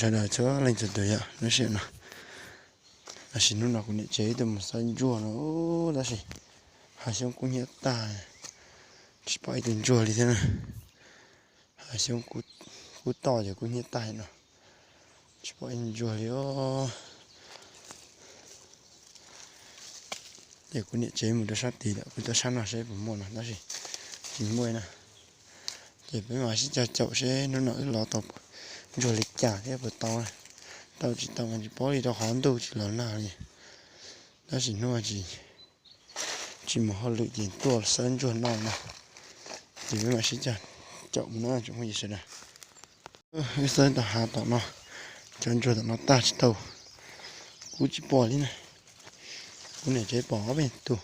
Sawv daws txhua leej txhua tus yom, lub sij hawm no, tam sim hnub no kuv niam tsev ib tug mus xawb ntsuag no, tab sis hav xyoob kub hnyiab tag, tsis pom ib tug ntsuag li thiab na. Hav xyoob kub toj ces kub hnyiab tag no, tsis pom ib tug ntsuag li os. Ces kuv niam tsev mus rau sab tid lawm, kuv tuaj sab no seb puas muaj no tab sis tsis muaj na. Ces peb mam sib cog caum seb hnub no wb lov tau ntsuag li cas thiab puas tau. Tau tsis tau mas tsis paub li rau qhov ntuj tsis los nag li. Tab sis hnub tsis, tsis mus hauj lwm ces tuaj xawb ntsuag noj no. Ces peb mam sib cog caum mus na tsoom phooj ywg sawv daws. Wb xawb tau hav tom no, cov ntsuag tom no tag tsis tau, kuv tsis pom li na. Kuv niam tsev pom ob peb tug,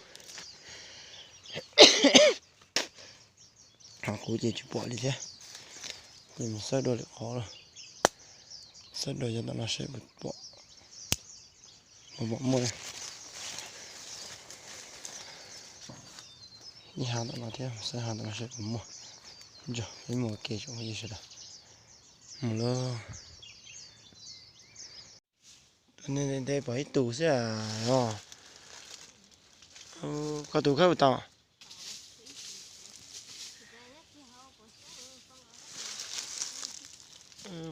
ho kuv ces tsis pom li thiab. Ces mus xawb dua lwm qhov los, xawb dua cov tom no seb puas pom, puas pom muaj ib hav tom no thiab, xawb hav tom no seb puas muaj. Ntsuag, peb mus ua ke tsoom phooj ywg sawv daws. Mus lauj. Ntev ntev pom ib tug xwb os. Koj tus khawb puas tau?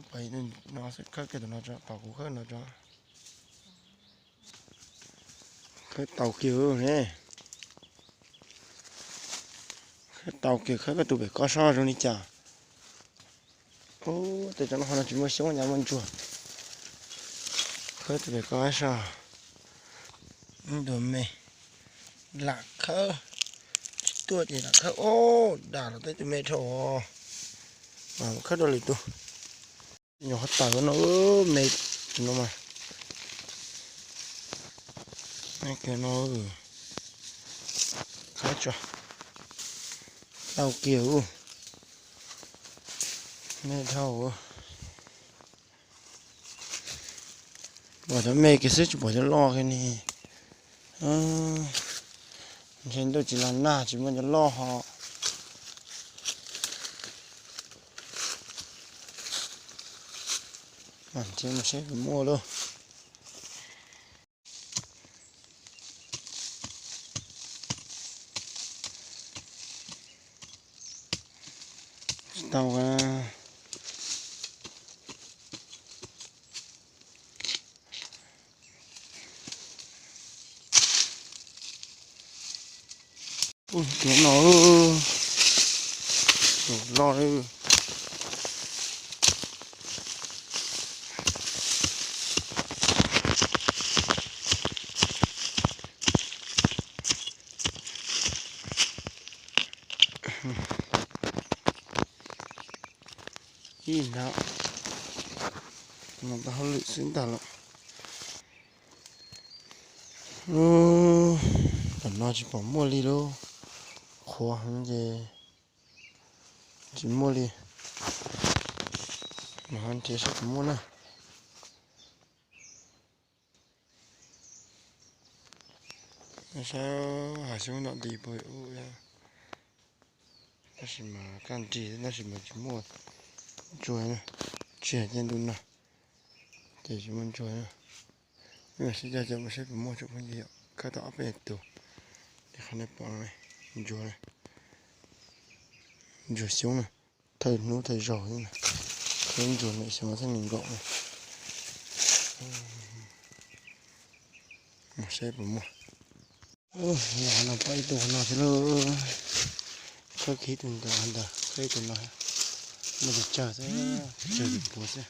Pom ib tug no xwb, khawb kiag tus no tso, pom kuv khawb no tso. Khawb tau kiag ne. Khawb tau kiag, khawb koj tus pem koj soj zoo li cas. Ub, tej tsoom no ho no tsis muaj xyoob, nyob muaj ntsuag. Khawb tus pem koj soj. Ib tug me, lam khawb, tsis tuaj ces lam khawb. Ub, dam los tej tus me dhau. Mas khawb dua lwm tus. Nyuam qhuav tawm no, me no mas, me kiag no, khawb tso, tau kiag, me dhau. Pom cov me kiag xwb tsis pom cov loj kiag ne. Ntshe ntuj tsis los nag tsis muaj cov loj ho. Mas ntshe mus seb puas muaj lauj. Tsis tau. Ub, tus no, tus loj li. Ib nrab no tau hauj lwm xwb ntag lawm. Tam no tsis pom muaj li lauj, qhuav heev ces tsis muaj li. Mas nrhiav seb puas muaj na. Saib hav xyoob ntom nti pug ub, tab sis mas kaj nrig tab sis mas tsis muaj ntsuag na, tsis hais tias ntu no ces tsis muaj ntsuag na. Peb mam sib cog caum mus seb puas muaj tsoom phooj ywg yom, khawb tau ob peb tug li qhov nej pom no, ntsuag, ntsuag xyoob na, thawj hnub thawj zaug xwb na, khawb ntsuag niam xyoob thiab me nkaum na. Mus seb puas muaj. Los no pom ib tug no thiab lauj. Khawb kiag ib tug ntawd ntawd, khawb ib tug no, muaj tus tsawg xwb, tsawg tus puav xwb.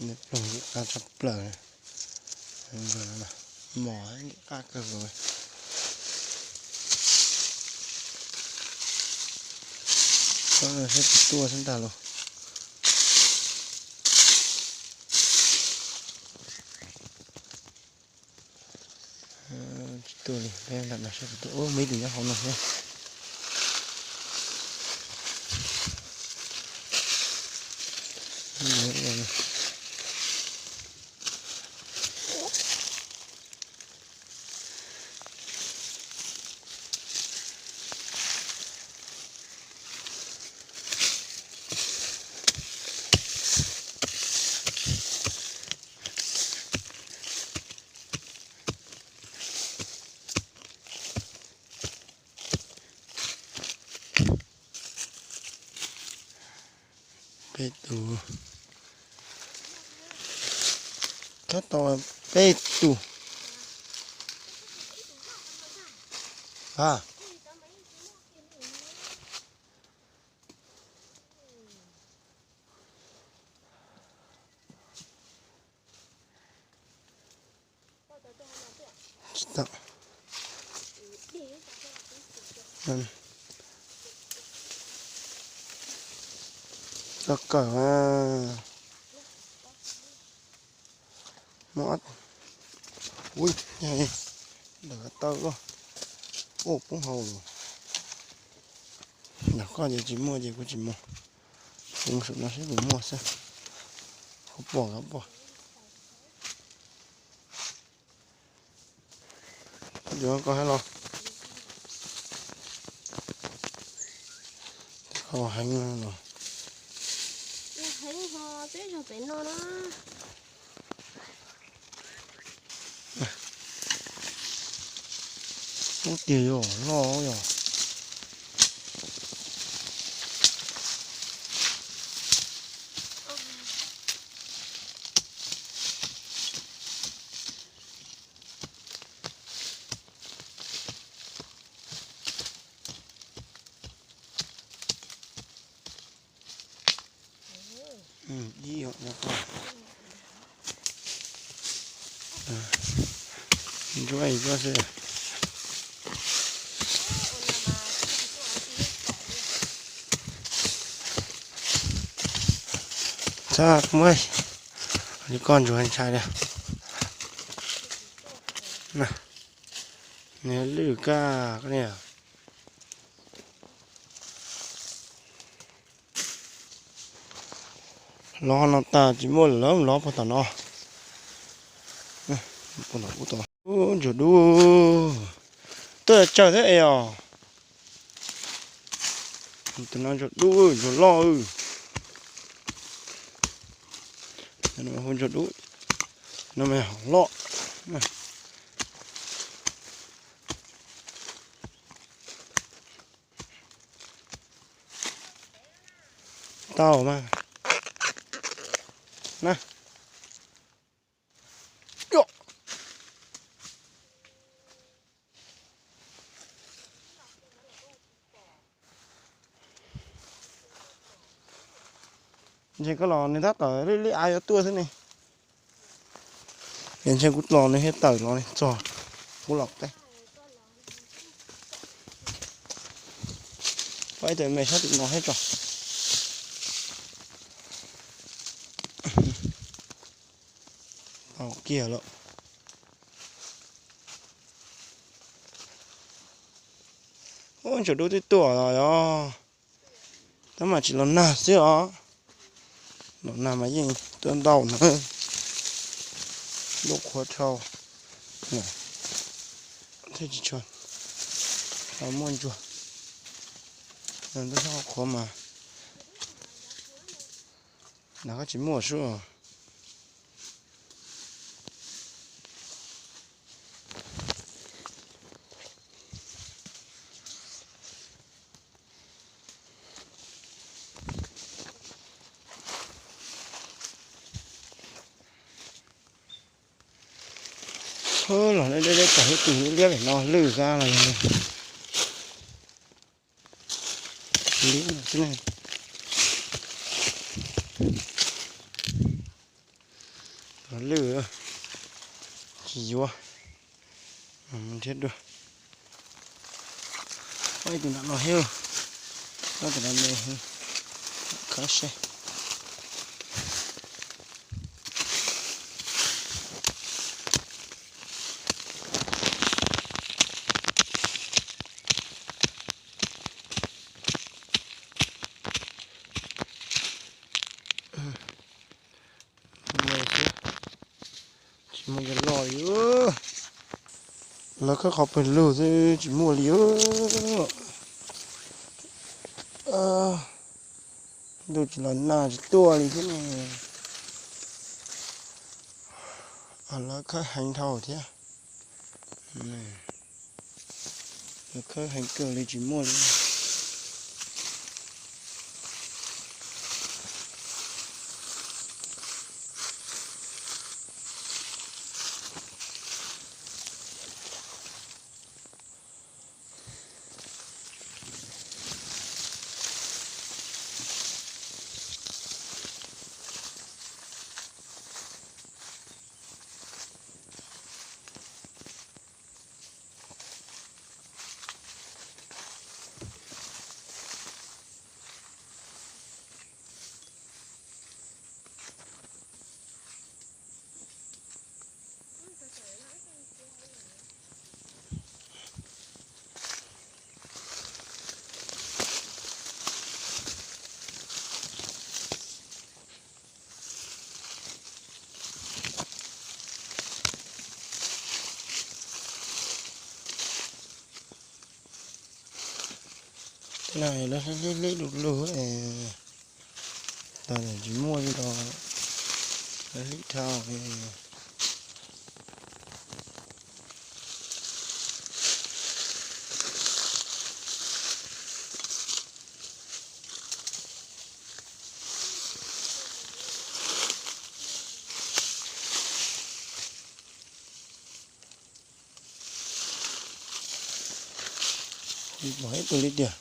Nws ploog ntxim qab tshaj plaws. Mos ntxim qab kawg nkaus. Saib puas tuaj xwb ntag lauj. Peb lam no saib puas tuaj, ub, muaj ib tug nyob hauv no thiab. Peb tug, tab tom peb tug. A, tsis tau. Tau kawm. Muaj, ui, ntawm taw luaj. Ua poob hau lawm. Ntawm koj ces tsis muaj ces kuv tsis mus. Kuv mus saum no seb puas muaj xwb. Kuv pom kuv pom. Yuav koj hab los. Koj heev los. Heev ho peb zog pem no na. Ub, tiag yog loj yog. Ib yam no, ntsuab ib tsuab xwb. Txhob muab li koj ntsuag ntshai li. Nws lwj kag koj niam. Lov no tas tsis muaj lawm, lov puag tom no. Ub, ntsuag dub, tuaj tsawg thiab es os. Tus no ntsuag dub, ntsuag loj. Hu ntsuag dub, no mas hom loj. Tau mas. Na. Ntshe koj los nws tab tom lwj lwj av yuav tuaj xwb ne. Ntshe kuv los nws thiaj tawm los txog kuv los teb. Pab ib tawm me sab tim no thiab tso. Tau kiag lawm. Ub, ntsuag dub twb tuaj los yog, tab mas tsis los nag xwb os. Los nag mas yeej tuaj ntau na. Lub qhua dhau thiab tsis tshua muaj ntsuag. Lub qhua mas nag koj tsis muaj sub. Los deb deb tag ib tug liab pem no lwj kab los yog li. Los lwj, tsis yuav. Nrhiav dua. Ib tug nram no thiab. Tab tom no me khab seb. Lawv khawb qhov pawg lug xwb tsis muaj li. Ntuj tsis los nag tsis tuaj li thiab ne. Lawv khawb heev dhau thiab. Lawv khawb heev kawg li tsis muaj li. Tej no lawv hlib hlib du lug, tsis muaj li los lawv hlib dhau. Pom ib tug li tiag.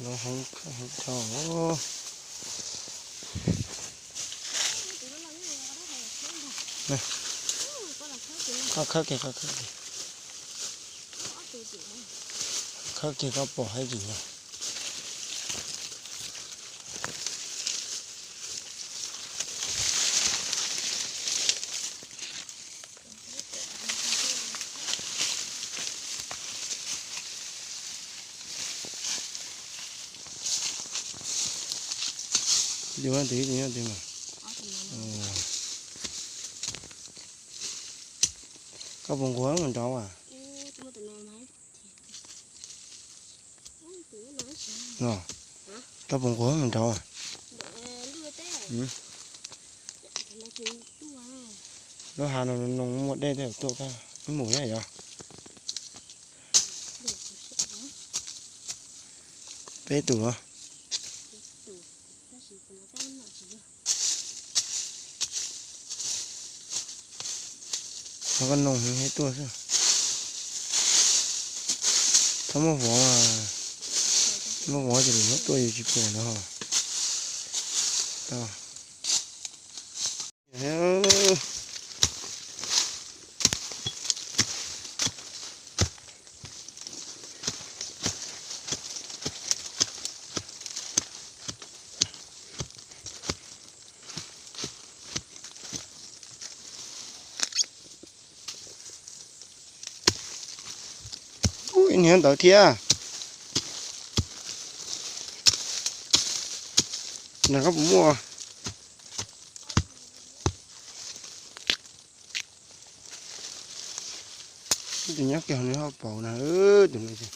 Lawv heev dhau. Koj khawb kiag, koj khawb kiag. Khawb kiag koj pom hais tias no. Yus tus yus yog tus mas. Koj puas nquag mus nrauv as? Koj puas nquag mus nrauv as? Lub hav no noo muaj dej tej tuaj, ib mus na yog. Peb tus los? Ho koj noo heev thiab tuaj xwb. Txhob muab vov, muab vov ces lwm hnub tuaj yus tsis pom lawm ho. Ub, ib niag ntawd thiab. Nag koj puas muaj? Tus nyob kiag hauv no ho paus na, tus no ces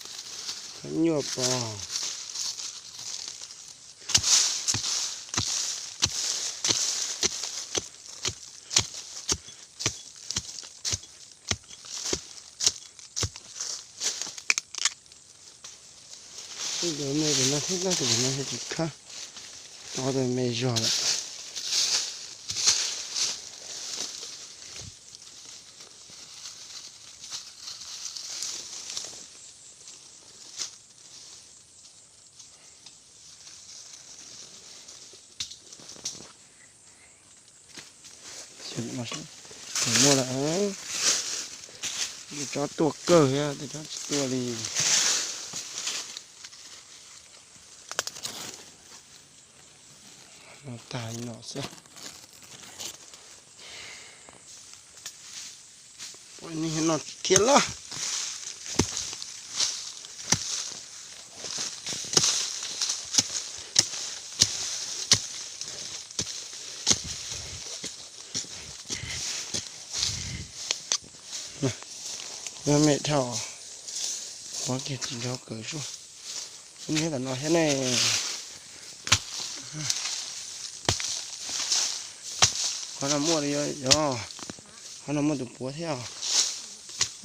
nyuaj pog. Tus me tus no thiab, tus no tsis khawb, tus me zog lawm. Muaj lawm, tsob tuaj kawg thiab, tsob tsis tuaj li. No tag li no xwb. Pom ib niag no thiab los. Nyob me dhau, qhuav kiag tsis nrov kawg zuj. Ib niag tam no thiab ne. Qhov no muaj li yog, qhov no muaj tus puav thiab.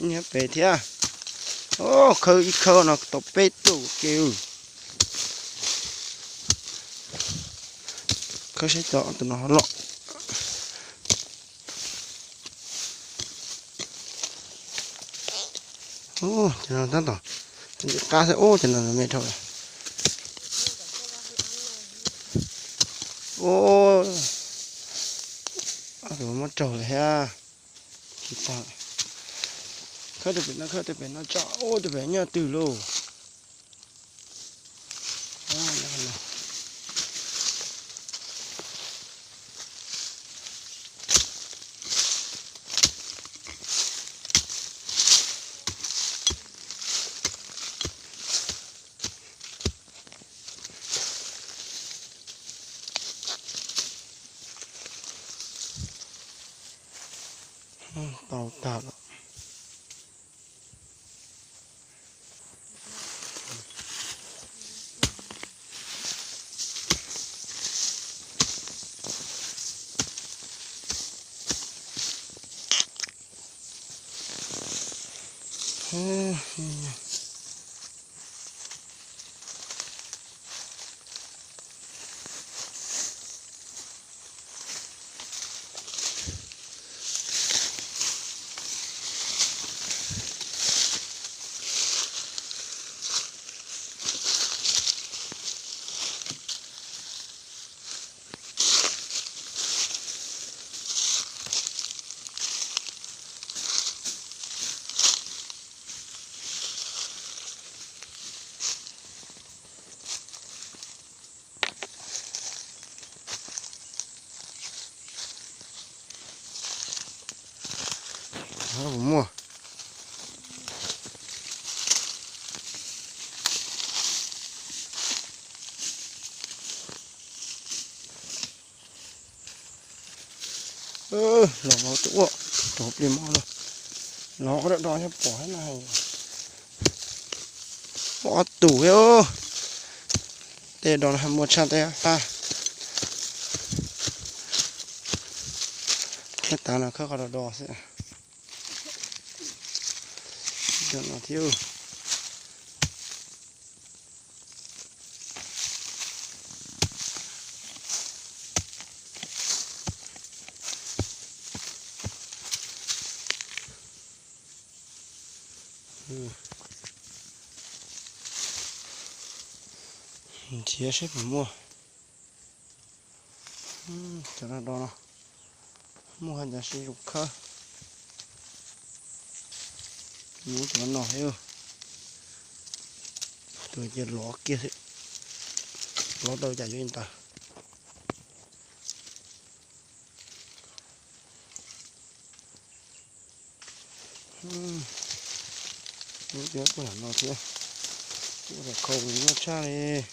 Ib niag pem thiab. Khaws ib khawb no tau peb tug ke. Khawb saib tau tus no ho loj. Tab tom qab xwb, ub, cov no me dhau. Ub, tus muab raug lawm thiab. Tsis tag. Khawb tus pem no, khawb tus pem no tso, ub, tus pem nyob twg lauj. Tau tag lawm. Puas muaj? Los mus tua rau plig mog los, los qhov do thiab pom thiab na. Ob tug thiab. Tej do no muaj tshaj tej hab. Khawb tas no khawb qhov do do xwb. Do no thiab. Nrhiav saib puas muaj. Cov no do no muaj tab sis zoo khawb. Muab cov no thiab. Tus ces lov kiag xwb. Lov tau cas yuav li ntawd. Lub tiab kuj lam no thiab. Kuj lam khau nyuaj tshaj li.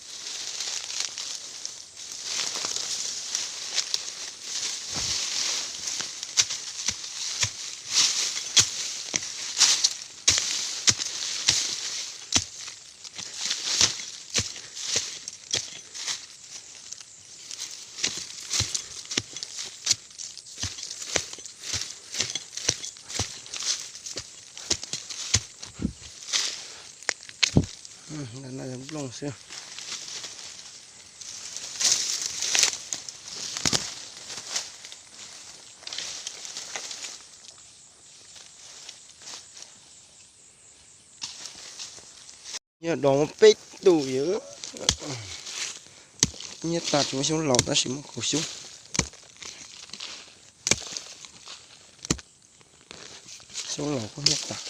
Ntawm no yog nplooj xwb. Yog do muaj peb tus yom. Nyiaj tas tsis muaj xyoob laus tab sis muaj kaum xyoob. Xyoob laus kuj nyiaj tas.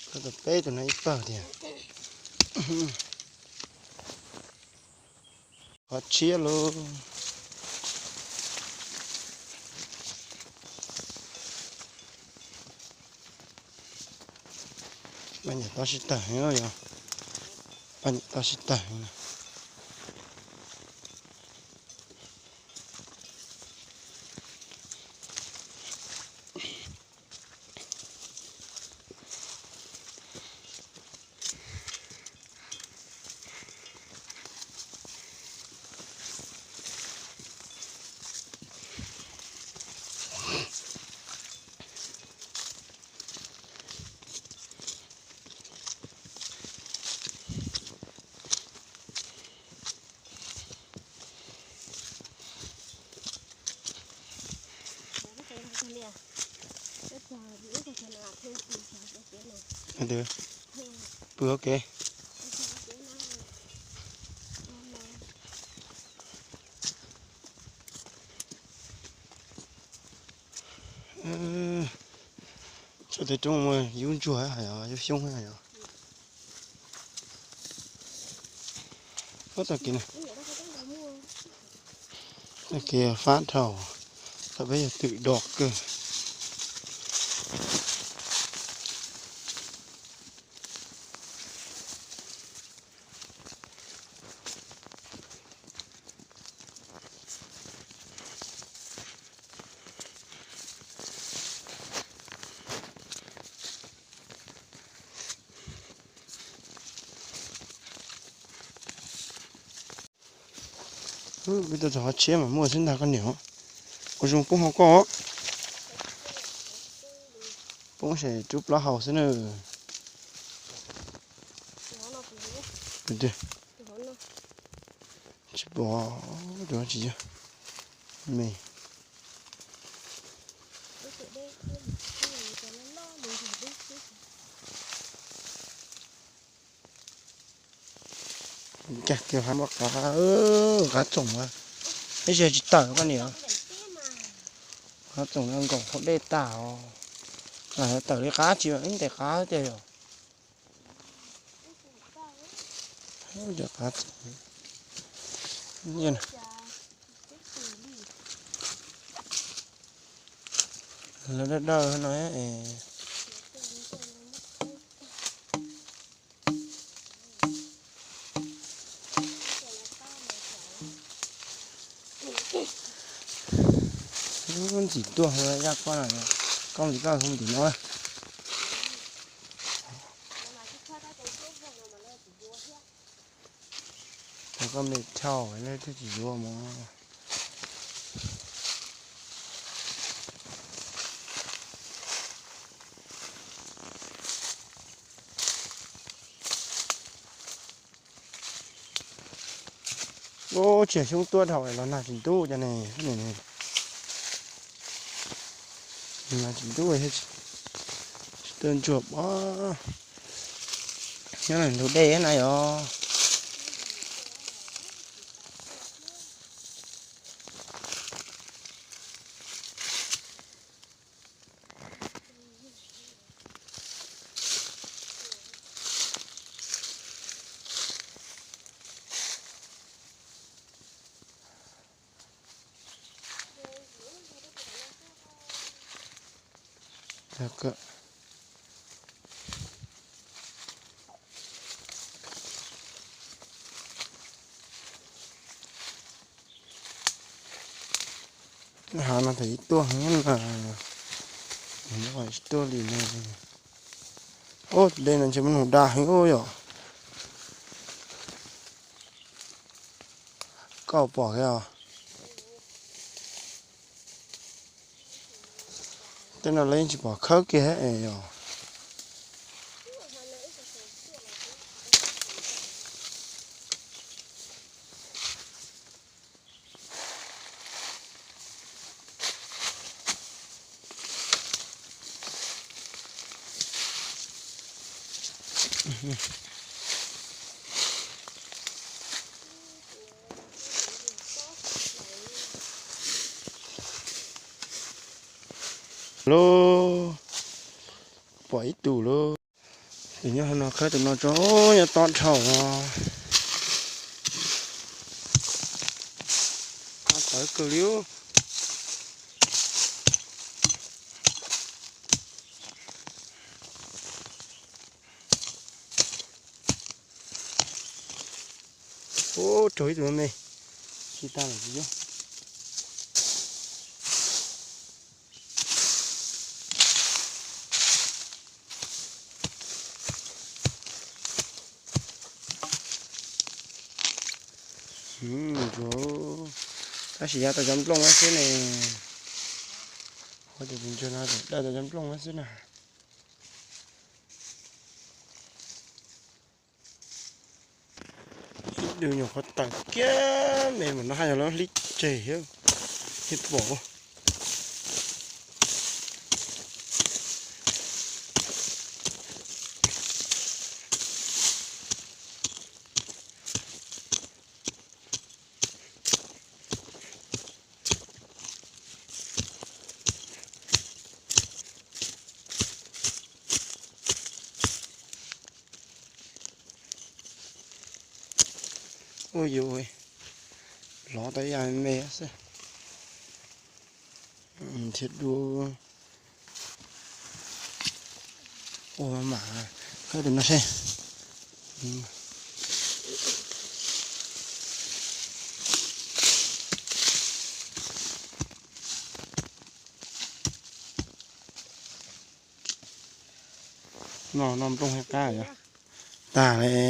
Koj tau peb tus no ib pawg tiag. Qhov tshiab lauj. Paj nyam tob sib tawg heev yog. Paj nyam tob sib tawg heev. Pw ok. Txoj tes roob muaj yub ntsuag hais os, yub xyoob hais os. Ub, tag kis, tag kis fab dhau, thaum peb yog twm do kawg. Peb tuaj txog qhov tshiab mas muaj xwb ntag koj niam. Ua zoo poob hauv koj. Poob ces rub plaub hau xwb na. Tsis pom, tsis yog me. Cas kiag qab, qab txoom, ib tsis tawm koj niam. Qab txoom no nkaum hauv dej tag os. Tawm li qab tsis ib ntes qab tiag yom. Cov qab txoom, lawv dawb dawb no es. Ntxim tuaj, yaj koj na, koj ntxim koj hu ntim no. Koj me thauj, nej twb tsis yuav mog. Ub, tsis xyoob tuab dhau los nag tsis ntub cov ne. Nag tsis ntub, tsis tuaj ntsuag pob. Nyob ntug dej na yom. Hav no thaum ib tuaj heev na, tsis tuaj li no. Ub, tus dej no ntshe muaj nug dag heev ub yom. Koj pom kiag os. Tej no lawv yeej tsis pom khawb kiag es yom. Lauj, pom ib tug lauj. Tus nyob hauv no khawb tus no tso, nyob tob dhau. Qab tawv kawg li. Ub, raug ib tug me, tsis tag lawm tsis yog. Tab sis yav tau cov nplooj xwb ne. Ua tus ntsuag no dawj tau cov nplooj xwb na. Ib tug nyuam qhuav tawm kiag me mas no haj yog lub hlib tseg thiab, thiaj pom. Ua yuav lov tau ib yam me xwb thiab dua. Ua mam khawb tus no seb. No, no nplooj qab yog tag li.